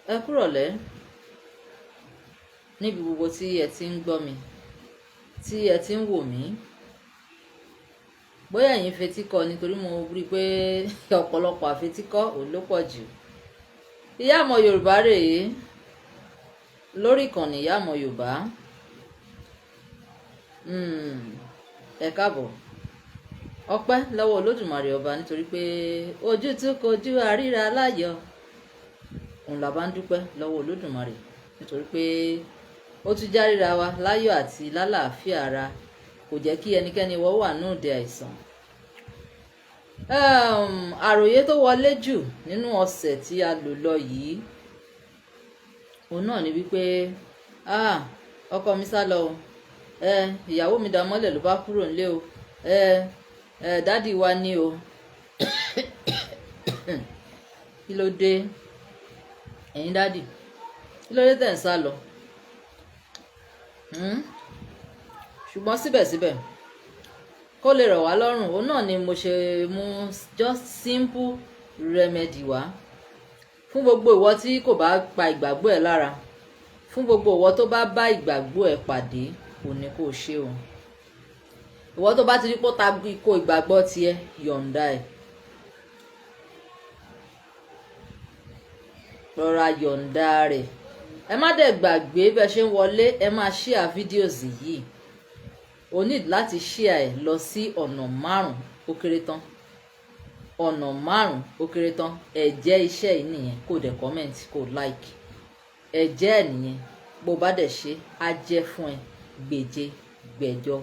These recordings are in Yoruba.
Ẹ kúrọ̀lẹ́ níbi gbogbo tí ẹ ti ń gbọ́ mi, tí ẹ ti ń wò mí. Bóyá ẹ̀yin fetí kọ́, nítorí mo rí i pé ọ̀pọ̀lọpọ̀ àfetíkọ́ òun ló pọ̀ jù. Ìyá àmọ́ Yorùbá rèé lórí ìkànnì Ìyá Àmọ̀ Yorùbá. Ẹ káàbọ̀. Ọpẹ́ lọ́wọ́ Olódùmarè ọba, nítorí pé ojú tún kojú àríra láyọ̀. Òun là bá ń dúpẹ́ lọ́wọ́ Olódùmarè, nítorí pé ó tún já ríra wa láyọ̀ àti lálàáfíà ara, kò jẹ́ kí ẹnikẹ́ni wọ́n wà ní òde àìsàn. Àròyé tó wọlé jù nínú ọ̀sẹ̀ tí a lò lọ yìí, òun náà ni wípé, "Ah, ọkọ mi sá lọ o, ẹ ìyàwó mi dá mọ́lẹ̀ ló bá kúrò nílé o, ẹ daddy wa ní o." Kí ló dé, ẹ̀yin daddy? Kí ló dé tẹ̀ ń sá lọ? Ṣùgbọ́n síbẹ̀síbẹ̀, kó lè rọ̀ wá lọ́rùn, òun náà ni mo ṣe mú just simple remedy wá fún gbogbo ìwọ tí kò bá pa ìgbàgbọ́ ẹ̀ lára. Fún gbogbo ìwọ tó bá bá ìgbàgbọ́ ẹ̀ pàdé, òun ni kò ṣe o. Ìwọ tó bá ti rí pé ó ta ko ìgbàgbọ́ tiẹ̀, yọ̀ǹda ẹ̀, rọra yọ̀ǹda rẹ̀. Ẹ má dẹ̀ gbàgbé, bẹ́ẹ̀ ṣe ń wọlé, ẹ máa share videos yìí. O need láti share ẹ̀ lọ sí ọ̀nà márùn ó kéré tán, ọ̀nà márùn ó kéré tán. Ẹ jẹ́ iṣẹ́ yìí nìyẹn. Kó dẹ̀ comment, kó like. Ẹ jẹ́ ẹ̀ nìyẹn. Bó bá dẹ̀ ṣe, á jẹ́ fún ẹ gbèje gbẹ̀jọ,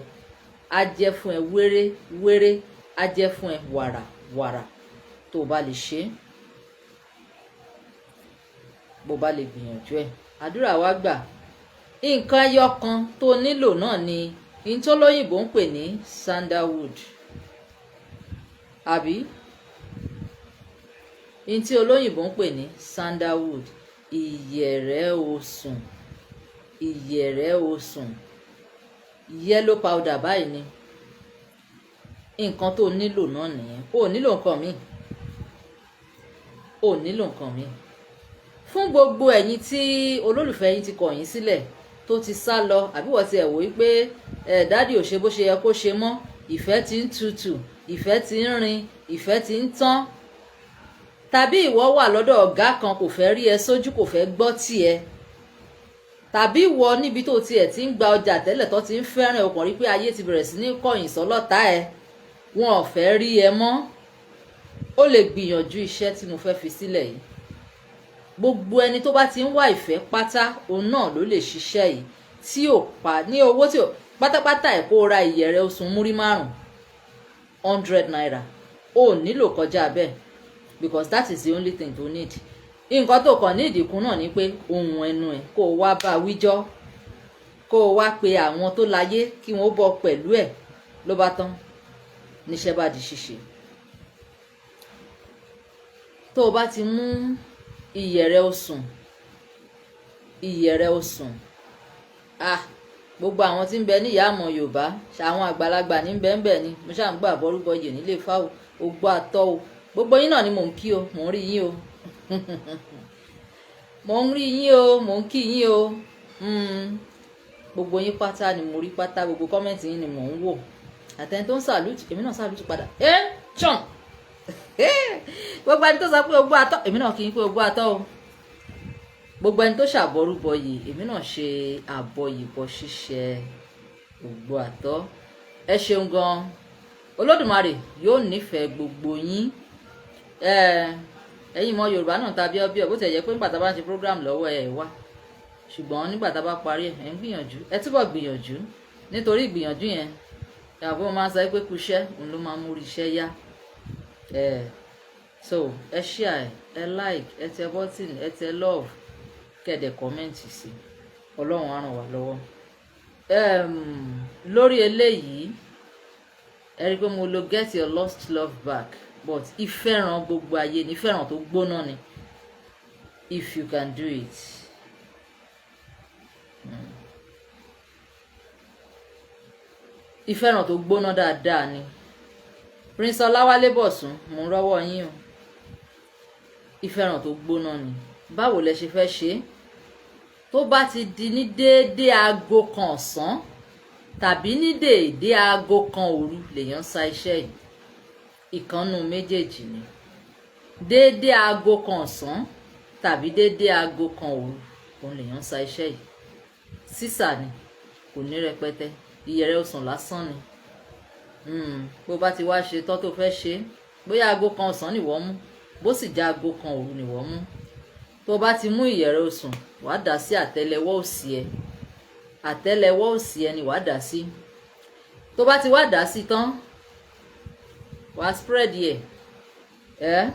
á jẹ́ fún ẹ wéré wéré, á jẹ́ fún ẹ wàrà wàrà, tó o bá lè ṣe é, bó bá lè gbìyànjú ẹ̀. Àdúrà wa gbà. Nǹkan ẹyọ kan tó nílò náà ni n tó lóyìnbó ń pè ní sandalwood, àbí n tí olóyìnbó ń pè ní sandalwood, ìyẹ̀rẹ̀ osùn, ìyẹ̀rẹ̀ osùn, yellow powder báyìí ni. Nǹkan tó nílò náà nìyẹn. O nílò nǹkan míì, o nílò nǹkan míì. Fún gbogbo ẹ̀yin tí olólùfẹ́ yín ti kọ̀ yín sílẹ̀, tó ti sá lọ, àbí wọ́n ti ẹ̀ wò wípé ẹ̀ daddy ò ṣe bó ṣe yẹ kó ṣe mọ́, ìfẹ́ ti ń tutù, ìfẹ́ ti ń rin, ìfẹ́ ti ń tán, tàbí ìwọ wà lọ́dọ̀ ọ̀gá kan, kò fẹ́ rí ẹ sójú, kò fẹ́ gbọ́ tiẹ̀, tàbí ìwọ níbi tó tiẹ̀ ti ń gba ọjà tẹ́lẹ̀ tó ti ń fẹ́ràn, ọkàn rí pé ayé ti bẹ̀rẹ̀ sí ní kọ̀yìn sọ́lọ́tà ẹ, wọn ò fẹ́ rí ẹ mọ́, ó lè gbìyànjú iṣẹ́ tí mo fẹ́ fi sílẹ̀ yìí. Gbogbo ẹni tó bá ti ń wá ìfẹ́ pátá, òun náà ló lè ṣiṣẹ́ yìí, tí ò pa ní owó tí ò pátápátá ẹ̀. Kó ra ìyẹ̀rẹ̀ osùn múrí márùn, 100 naira, ó nílò kọjá bẹ́ẹ̀, because that is the only thing to need. Nǹkan tó kàn ní ìdìkún náà ni pé ohun ẹnu ẹ̀, kó o wá bá wíjọ́, kó o wá pe àwọn tó láyé kí wọ́n bọ̀ pẹ̀lú ẹ̀, ló bá tán, níṣẹ́ bá di ṣíṣe. Tó o bá ti mú ìyẹ̀rẹ̀ osùn, ìyẹ̀rẹ̀ osùn, ah, gbogbo àwọn tí ń bẹ ní Ìyá Àmọ̀ Yorùbá, àwọn àgbàlagbà ní bẹ́ẹ̀nbẹ́ẹ̀ ni mo ṣáà ń gbà bọ́rúbọ yè nílé fáwọn ogbó àtọ́ o. Gbogbo yín náà ni mò ń kí o, mò ń rí yín o, mò ń rí yín o, mò ń kí yín o. Gbogbo yín pátá ni mo rí pátá, gbogbo comment yín ni mò ń wò. Àtẹni tó ń salute, èmi náà salute padà. Ẹ chọ̀n, gbogbo ẹni tó sọ pé ogbó àtọ́, èmi náà kí n pé ogbó àtọ́ o. Gbogbo ẹni tó ṣàbọrúbọ yìí, èmi náà ṣe àbọyìbọ ṣíṣe ògbó àtọ́. Ẹ ṣeun gan. Olódùmarè yóò nífẹ̀ẹ́ gbogbo yín. Ẹ̀yin mọ Yorùbá náà tàbí ọbí ọ, bó tẹ̀ jẹ́ pé nígbà tá a bá ń ṣe program lọ́wọ́ ẹ wá, ṣùgbọ́n nígbà tá a bá parí ẹ̀, ẹ̀ ń gbìyànjú, ẹ túbọ̀ gbìyànjú, nítorí ìgbìyànjú yẹn, ìyàwó máa ń sọ pé kúṣẹ́ òun ló máa ń múrí iṣẹ́ yá ẹ. So ẹ share, ẹ like, ẹ tẹ button, ẹ tẹ love, kẹ́dẹ̀ comment sí. Ọlọ́run á ràn wá lọ́wọ́ lórí eléyìí. Ẹ rí i pé mo lo "Get your lost love back", but ìfẹ́ràn gbogbo ayé ni, ìfẹ́ràn tó gbóná ni, if you can do it. Ìfẹ́ràn tó gbóná dáadáa ni. Prince Ọláwálé Bọ̀sún, mò ń rọ́wọ́ yín o. Ìfẹ́ràn tó gbóná ni. Báwo lẹ ṣe fẹ́ ṣe é? Tó bá ti di ní déédéé 1:00 ọ̀sán tàbí ní déédéé 1:00 òru lèèyàn ń sa iṣẹ́ yìí. Ìkànnù méjèèjì ni. Déédéé 1:00 ọ̀sán tàbí déédéé 1:00 òru òun lèèyàn ń sa iṣẹ́ yìí. Sísà ni, kò ní rẹpẹtẹ, ìyẹ̀rẹ̀ osùn lásán ni. Bó bá ti wá ṣe tán tó fẹ́ ṣe, bóyá 1:00 ọ̀sán nìwọ mú, bó sì jẹ́ 1:00 òru nìwọ mú, tó bá ti mú ìyẹ̀rẹ̀ osùn, wàá dà sí àtẹ́lẹwọ́ òsì ẹ. Àtẹ́lẹwọ́ òsì ẹ ni wàá dà sí. Tó bá ti wá dà sí tán, wàá spread ẹ ẹ,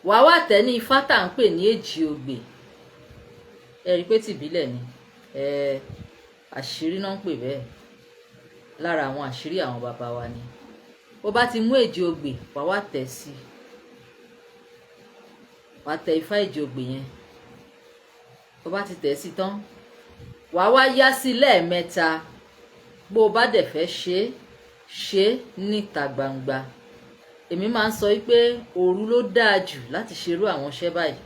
wàá wá tẹ̀ ní ifá tá à ń pè ní èjì ogbè. Ẹ rí i pé tìbílẹ̀ ni ẹ, àṣírí náà ń pè bẹ́ẹ̀. Lára àwọn àṣírí àwọn bàbá wa ni. Bó bá ti mú èjì ogbè, wàá wá tẹ̀ sí, wàá tẹ ifá èjì ogbè yẹn. Bó bá ti tẹ̀ sí tán, wàá wá yá sí lẹ́ẹ̀mẹ́ta. Bó o bá dẹ̀ fẹ́ ṣe é, ṣe é níta gbangba. Èmi máa ń sọ wípé òru ló dáa jù láti ṣerú àwọn iṣẹ́ báyìí,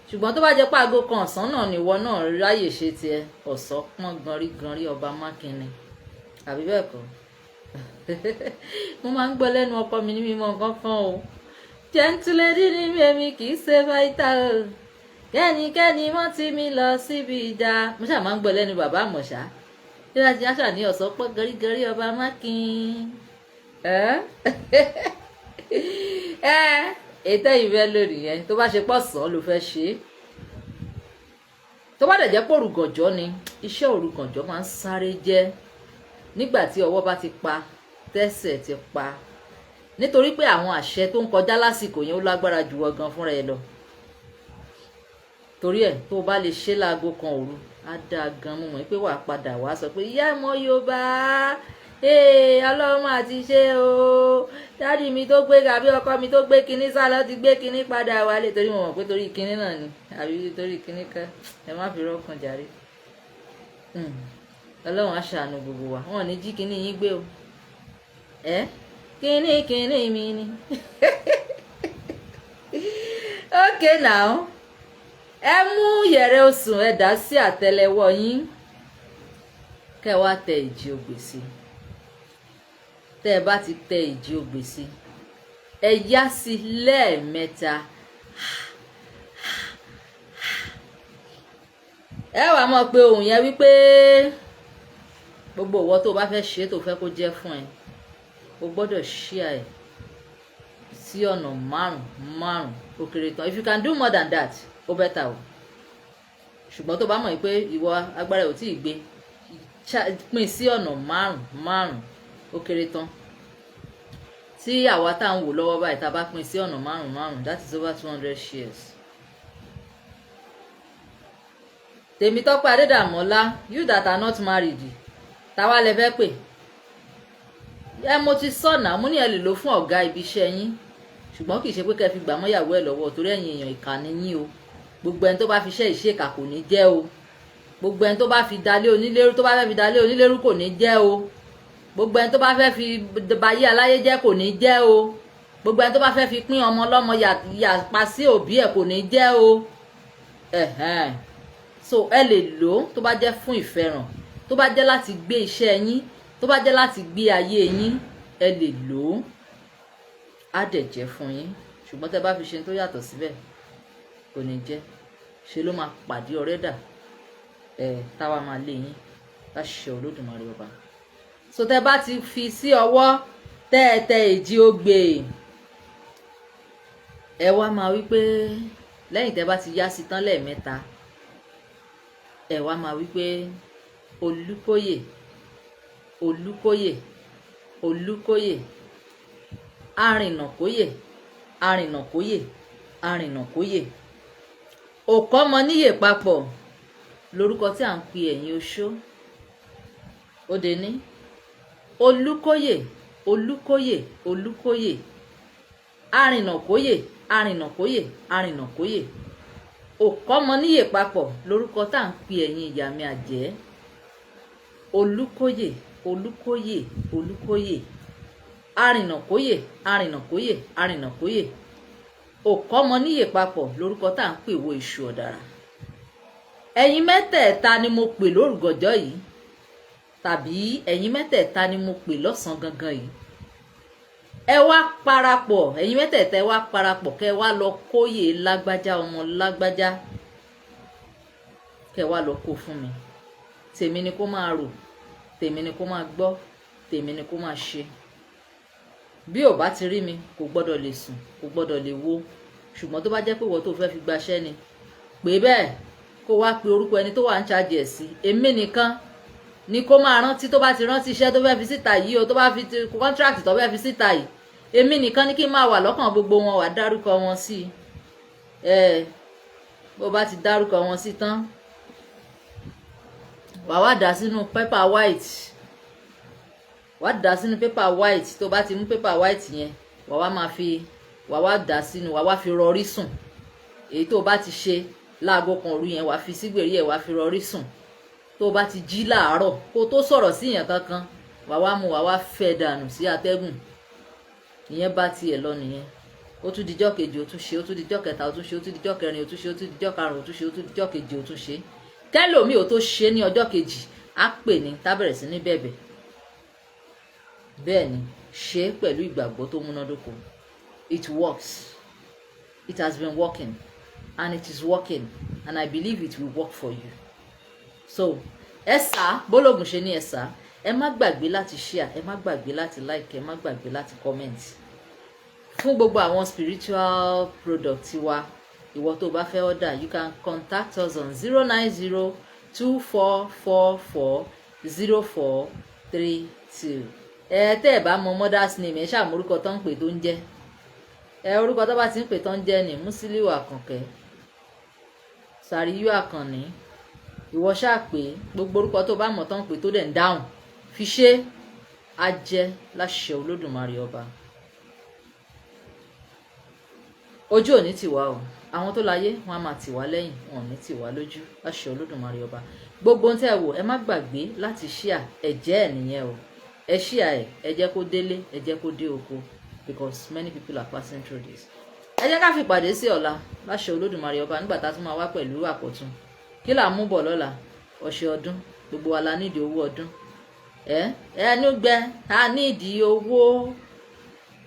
ṣùgbọ́n tó bá jẹ́ pé 1:00 ọ̀sán náà nìwọ náà ráyè ṣe tiẹ̀, ọ̀sán pọ́n ganrí ganrí ọba mákínni, àbí bẹ́ẹ̀ kọ́? Mo máa ń gbọ́ lẹ́nu ọkọ mi ní mímọ́ nǹkan kan o. Gentle lady ni mi, èmi kì í ṣe fighter o. Kẹ́nikẹ́ni mọ́ tí mi lọ síbi ìjà. Mo ṣáà máa ń gbọ́ lẹ́nu bàbá àmọ̀ṣá tí wọ́n ti aṣà ní ọ̀sán pọ́n ganrí ganrí ọba mákín. Ẹ́ ẹ́, ètò ìfẹ́ lónìí yẹn, tó bá ṣe pọ̀ sàn ló fẹ́ ṣe é. Tó bá dẹ̀ jẹ́ pé òrùgànjọ́ ni, iṣẹ́ òrùgànjọ́ máa ń sáré jẹ́ nígbà tí ọwọ́ bá ti pa, tẹ́sẹ̀ ti pa, nítorí pé àwọn àṣẹ tó ń kọjá lásìkò yẹn, ó lágbára jù ọ gan fúnra ẹ lọ. Torí ẹ̀, tó o bá lè ṣe láago 1 òru, á dáa gan. Mo mọ̀ pé wàá padà wá sọ pé ìyá ọmọ Yorùbá, ee, Ọlọ́run máa ti ṣe o, daddy mi tó gbé àbí ọkọ mi tó gbé kinní sálọ ti gbé kinní padà wálé. Torí mo mọ̀ pé torí kinní náà ni, àbí torí kinní kan, ẹ má fi rọ́ọ̀kan jàre. Ọlọ́run á ṣàánú gbogbo wa. Wọn ò ní jí kinní yín gbé o. Ẹ kinní kinní mi ni. Okay, now, ẹ mú yẹ̀rẹ̀ osùn, ẹ dà sí àtẹ́lẹwọ́ yín, kẹ́ wá tẹ ìjì ogbè sí. Tẹ́ ẹ bá ti tẹ ìjì ogbè sí, ẹ yá sí lẹ́ẹ̀mẹ́ta. Ẹ wàá mọ̀ pé ohun yẹn wípé gbogbo ìwọ tó o bá fẹ́ ṣe é, tó fẹ́ kó jẹ́ fún ẹ, o gbọ́dọ̀ share ẹ̀ sí ọ̀nà márùn márùn, ó kéré tán. If you can do more than that, ó better o. Ṣùgbọ́n tó bá mọ̀ pé ìwọ agbára ò tí ì gbé, pín sí ọ̀nà márùn márùn, ó kéré tán. Tí àwa tá à ń wò lọ́wọ́ báyìí, tá a bá pín sí ọ̀nà márùn márùn, that is over 200 shares. Tèmítọ́pẹ́ Adédàmọ́lá, you that are not married, táwa lẹ fẹ́ pè ẹ? Mo ti sọ̀nà, mo ní ẹ lè lò fún ọ̀gá ibi iṣẹ́ yín, ṣùgbọ́n kì í ṣe pé kẹ́ fi gbà mọ́yàwó ẹ̀ lọ́wọ́, torí ẹ̀yin èèyàn, ìkà ni yín o. Gbogbo ẹni tó bá fi iṣẹ́ ìṣèkà, kò ní jẹ́ o. Gbogbo ẹni tó bá fi dalé onílérú, tó bá fẹ́ fi dalé onílérú, kò ní jẹ́ o. Gbogbo ẹni tó bá fẹ́ fi bayé aláyé jẹ́, kò ní jẹ́ o. Gbogbo ẹni tó bá fẹ́ fi pín ọmọ ọlọ́mọ yà pa sí òbí ẹ̀, kò ní jẹ́ o. Ẹ̀hẹ́n. So ẹ lè lò ó tó bá jẹ́ fún ìfẹ́ràn, tó bá jẹ́ láti gbé iṣẹ́ yín, tó bá jẹ́ láti gbé ayé yín, ẹ lè lò ó, á dẹ̀ jẹ́ fún yín. Ṣùgbọ́n tẹ́ bá fi ṣe tó yàtọ̀ síbẹ̀, kò ní jẹ́. Ṣe ló máa pàdé ọ̀rẹ́ dà ẹ̀ táwa máa lé yín láṣẹ Olódùmarè ọba. So tẹ́ bá ti fi sí ọwọ́, tẹ́ ẹ tẹ èjì ogbè, ẹ wá máa wí pé, lẹ́yìn tẹ́ bá ti yá sí tán lẹ́ẹ̀mẹ́ta, ẹ wá máa wí pé Olúkóyè, Olúkóyè, Olúkóyè, arìnàkóyè, arìnàkóyè, arìnàkóyè, òkọ́mọ níyè papọ̀ lórúkọ tí à ń pe ẹ̀yin oṣó. Ó dé ní Olúkóyè, Olúkóyè, Olúkóyè, arìnàkóyè, arìnàkóyè, arìnàkóyè, òkọ́mọ níyè papọ̀ lórúkọ tá à ń pe ẹ̀yin ìyá mi àjẹ́. Olúkóyè, Olúkóyè, Olúkóyè, arìnàkóyè, arìnàkóyè, arìnàkóyè, Òkọ́mọ níyè papọ̀ lórúkọ tá à ń pè wo Èṣù Ọ̀dàrà. Ẹ̀yin mẹ́tẹ̀ẹ̀ta ni mo pè lórúgọ̀jọ́ yìí, tàbí ẹ̀yin mẹ́tẹ̀ẹ̀ta ni mo pè lọ́sàn-án gangan yìí. Ẹ wá parapọ̀, ẹ̀yin mẹ́tẹ̀ẹ̀ta, ẹ wá parapọ̀, kẹ́ ẹ wá lọ kóyè lágbájá, ọmọ lágbájá, kẹ́ ẹ wá lọ kó fún mi. Tèmi ni kó máa rò, tèmi ni kó máa gbọ́, tèmi ni kó máa ṣe. Bí ò bá ti rí mi, kò gbọ́dọ̀ lè sùn, kò gbọ́dọ̀ lè wo. Ṣùgbọ́n tó bá jẹ́ pé ìwọ tó fẹ́ fi gbaṣẹ́ ni, pé bẹ́ẹ̀, kó wá pe orúkọ ẹni tó wà ń ṣáàjì ẹ̀ sí. Èmi nìkan ni kó máa rántí. Tó bá ti rántí iṣẹ́ tó fẹ́ fi síta yìí o, tó bá fi contract tó fẹ́ fi síta yìí, èmi nìkan ni kí n máa wà lọ́kàn gbogbo wọn. Wà dárúkọ wọn sí ẹ. Bó bá ti dárúkọ wọn sí tán, wà wá dà sínú paper white, wà dà sínú paper white. Tó bá ti mú paper white yẹn, wà wá máa fi, wà wá dà sínú, wà wá fi rọrí sùn. Èyí tó bá ti ṣe láago 1 òru yẹn, wà fi sígbèrí ẹ̀, wà fi rọrí sùn. Tó bá ti jí láàárọ̀, kó tó sọ̀rọ̀ sí yẹn kankan, wà wá mú, wà wá fẹ́ dànù sí atẹ́gùn. Ìyẹn bá tiẹ̀ lọ nìyẹn. Ó tún dijọ́ kejì, ó tún ṣe. Ó tún dijọ́ kẹta, ó tún ṣe. Ó tún dijọ́ kẹrin, ó tún ṣe. Ó tún dijọ́ karùn-ún, ó tún ṣe. Ó tún dijọ́ keje, ó tún ṣe. Kẹ́lòmíì ò tó ṣe ní ọjọ́ kejì, á pè ní tábẹ̀rẹ̀ sí ní bẹ̀bẹ̀. Bẹ́ẹ̀ ni, ṣe é pẹ̀lú ìgbàgbọ́ tó múnádóko. It works. It has been working and it is working, and I believe it will work for you. So ẹ sá bólógùn ṣe ní ẹ sá. Ẹ má gbàgbé láti share, ẹ má gbàgbé láti like, ẹ má gbàgbé láti comment. Fún gbogbo àwọn spiritual product wa, ìwọ tó bá fẹ́ order, you can contact us on 09024440432. Ẹ tẹ́ ẹ bá mọ mother's name, ẹ ṣàmú orúkọ tó ń pè tó ń jẹ́ ẹ. Orúkọ tó bá ti ń pè tó ń jẹ́ ní Musiliu Àkànkẹ́, Sàríyú Àkànní. Ìwọ ṣáà pé gbogbo orúkọ tó bá mọ̀ tó ń pè tó dẹ̀ ń dáhùn, fi ṣe á jẹ́ láṣẹ Olódùmarè ọba. Ojú ò ní tì wá o. Àwọn tó láyé wọn á máa tì wá lẹ́yìn, wọn ò ní tì wá lójú láṣẹ Olódùmarè ọba. Gbogbo ohun tẹ́ ẹ wò, ẹ má gbàgbé láti share. Ẹ jẹ́ ẹ nìyẹn o. Ẹ share ẹ, ẹ jẹ́ kó délé, ẹ jẹ́ kó dé oko, because many people are passing through this. Ẹ jẹ́ ká fi pàdé sí ọ̀la láṣẹ Olódùmarè ọba, nígbà tá a tún máa wá pẹ̀lú àkọ́tun. Kí là ń mú bọ̀ lọ́la? Ọ̀sẹ̀ ọdún. Gbogbo wa la nídìí owó ọdún. Ẹ ẹnu gbẹ, a nídìí owó.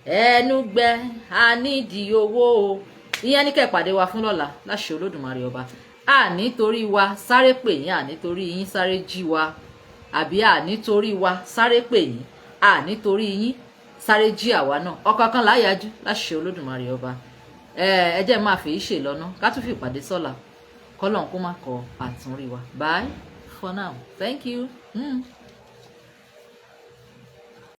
Ẹnu gbẹ, a nídìí owó o. Ìyẹn ní kẹ́ pàdé wa fún lọ́la láṣẹ Olódùmarè ọba. A nítorí wa sáré pè yín, à nítorí yín sáré jí wa, àbí à nítorí wa sáré pè yín, à nítorí yín sáré jí àwa náà. Ọ̀kọ̀ọ̀kan láyàjú láṣẹ Olódùmarè ọba. Ẹ jẹ́ máa fèyí ṣe lọ́nà, ká tún fi ìpàdé sọ́la. Kọ́lọ́n kó má kọ àtúnrí wa. Bye for now, thank you.